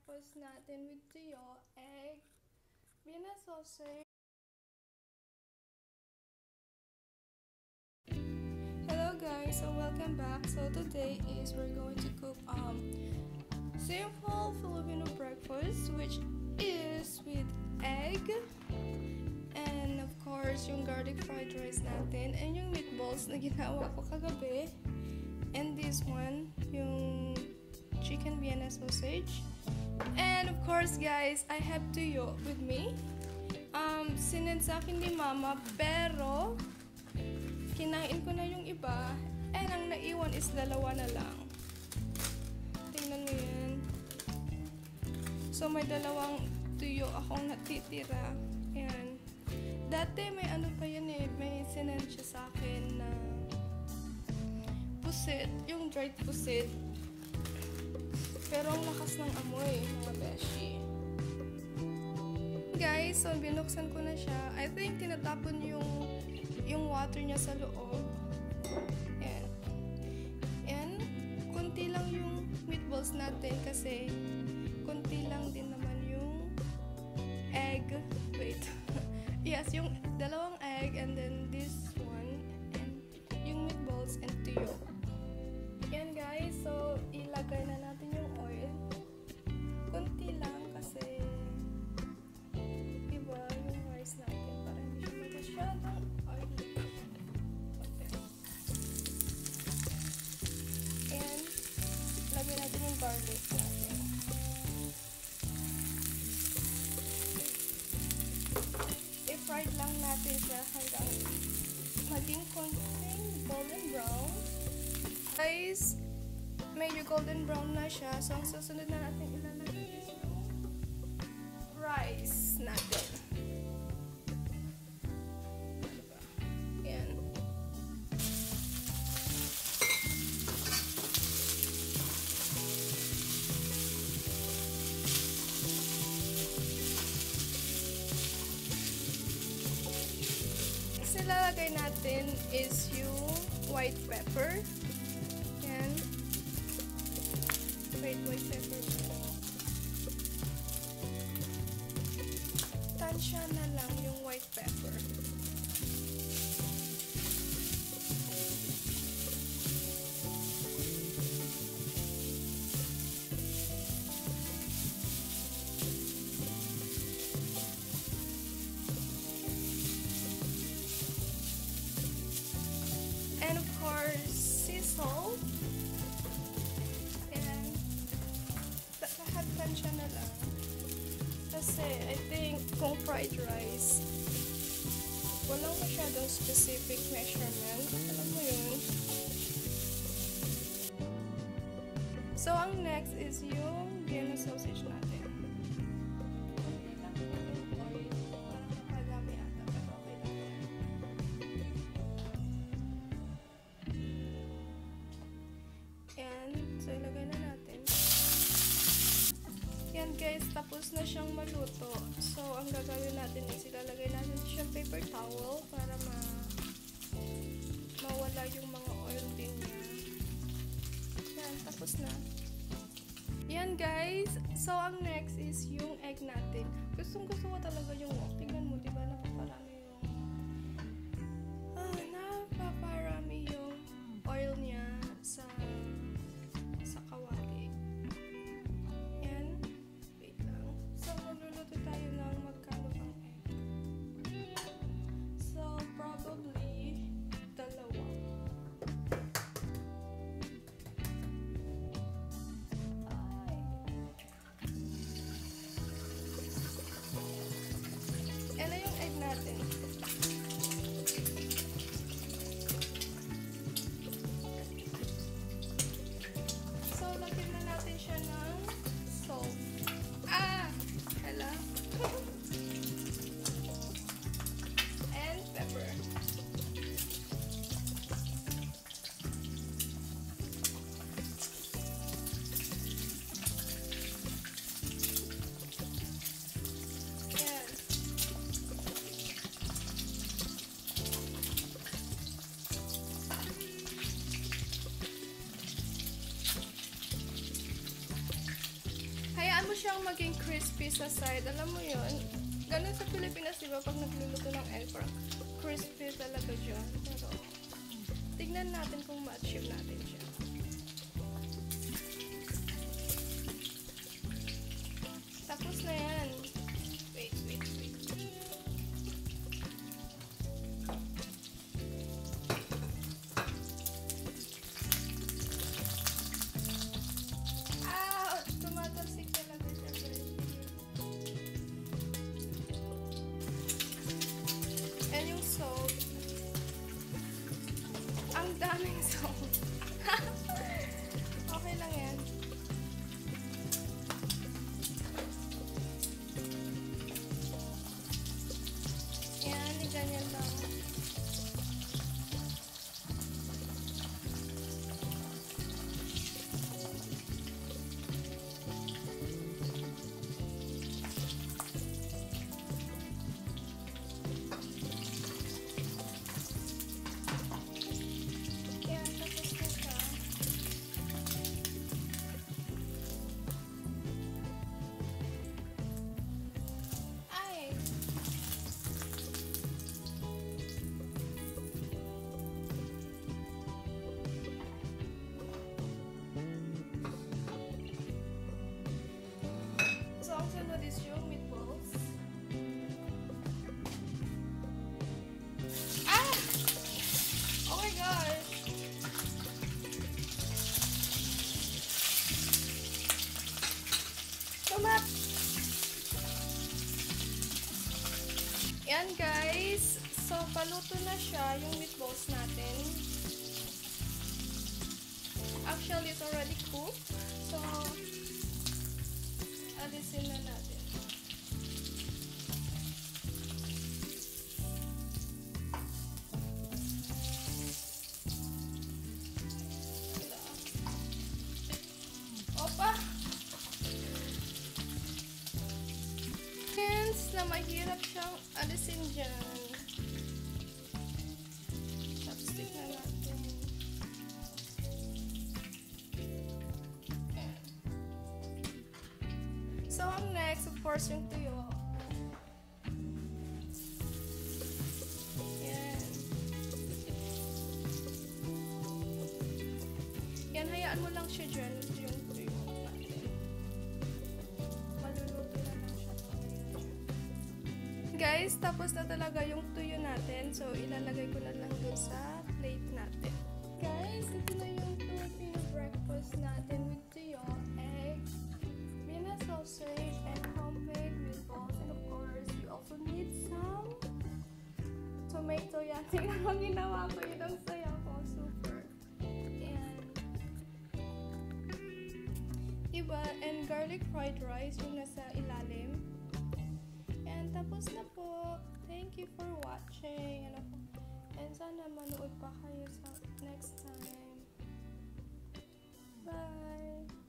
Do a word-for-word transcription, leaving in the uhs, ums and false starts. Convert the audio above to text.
Breakfast natin with tuyo, egg, Vienna sausage. Hello guys, so welcome back. So today is we're going to cook um simple Filipino breakfast, which is with egg and of course yung garlic fried rice natin and yung meatballs na ginawa ko kagabi. And this one, yung chicken Vienna sausage. And of course, guys, I have tuyo with me. Um, sinend sa akin ni Mama, pero kinain ko na yung iba. And ang naiwan is dalawa na lang. Tingnan mo yan. So, may dalawang tuyo akong natitira. Ayan. Dati may ano pa yun eh, may sinend siya sa akin na pusit, yung dried pusit. Pero ang lakas ng amoy, mga beshi. Guys, so binuksan ko na siya. I think tinatapon yung yung water niya sa loob. Ayan. And konti lang yung meatballs natin kasi konti lang din naman yung egg. Wait. Yes, yung dalawang egg and then this one and yung meatballs and tuyo. Yan guys, so ilagay na natin yung oil. Konti lang kasi diba yung rice natin para hindi siya masyadong oily. And lagyan natin yung garlic natin. I-fried lang natin siya hanggang maging konting golden brown. Guys, medyo golden brown na siya. So, ang susunod na natin ilalagay is yung rice natin. Ayan. Next na ilalagay natin is yung white pepper. Yan. White, white pepper. Tansya na lang yung white pepper. And of course, sea salt. And lahat tansya na lang. Kasi, I think, kung fried rice, walang masyadong specific measurement. Alam mo yun? So, ang next is yung Vienna sausage natin. Konti lang po yung oil. Parang napadami ata, pero okay lang yan. And, so, ilagay na natin. Yan, guys, tapos na siyang maluto. So, ang gagawin natin is ilalagay natin siya paper towel para ma mawala yung mga oil din niya. Yan, tapos na. Yan, guys. So, ang next is yung egg natin. Gustong gusto ko talaga yung, tingnan mo, di ba, napaparami yung, ah, napaparami yung oil niya sa, sa kawali. Yan. Wait lang. So, magluluto tayo ng magkano bang egg? So, probably, dalawa. Ay. Ano yung egg natin? Siyang maging crispy sa side. Alam mo yun? Ganun sa Pilipinas, di ba? Pag nagluluto ng egg, parang crispy talaga dyan. Pero, tignan natin kung ma-achieve natin siya. Tapos na yan. Wait, wait, wait. Ah! Tumatalsik talaga siya, guys. And yung salt. Ang daming salt. Okay lang yan. Yan, ganyan lang. Yan, tapos na siya. Ay! So, ang sunod is yung meatballs. Ah! Oh my gosh! Tumat! Yan, guys. So, paluto na siya, yung meatballs natin. Actually, it's already cooked. So, alisin na natin. Opa! Since na mahirap siyang alisin dyan, chopstick na natin. So, ang next, of course, yung tuyo. Yan. Yan, hayaan mo lang siya dyan, yung tuyo natin. Maluluto na lang siya. Guys, tapos na talaga yung tuyo natin. So, ilalagay ko na lang dun sa plate natin. Guys, ito na yung Filipino breakfast natin with tuyo, egg, Vienna sausage, and homemade meatballs. And of course, we also need some tomato. Yan, tingnan mo ang ginawa ko. Yun ang saya ko. Super. Ayan. Diba? And garlic fried rice yung nasa ilalim. And tapos na po. Thank you for watching. Ano po? And sana manood pa kayo sa next time. Bye!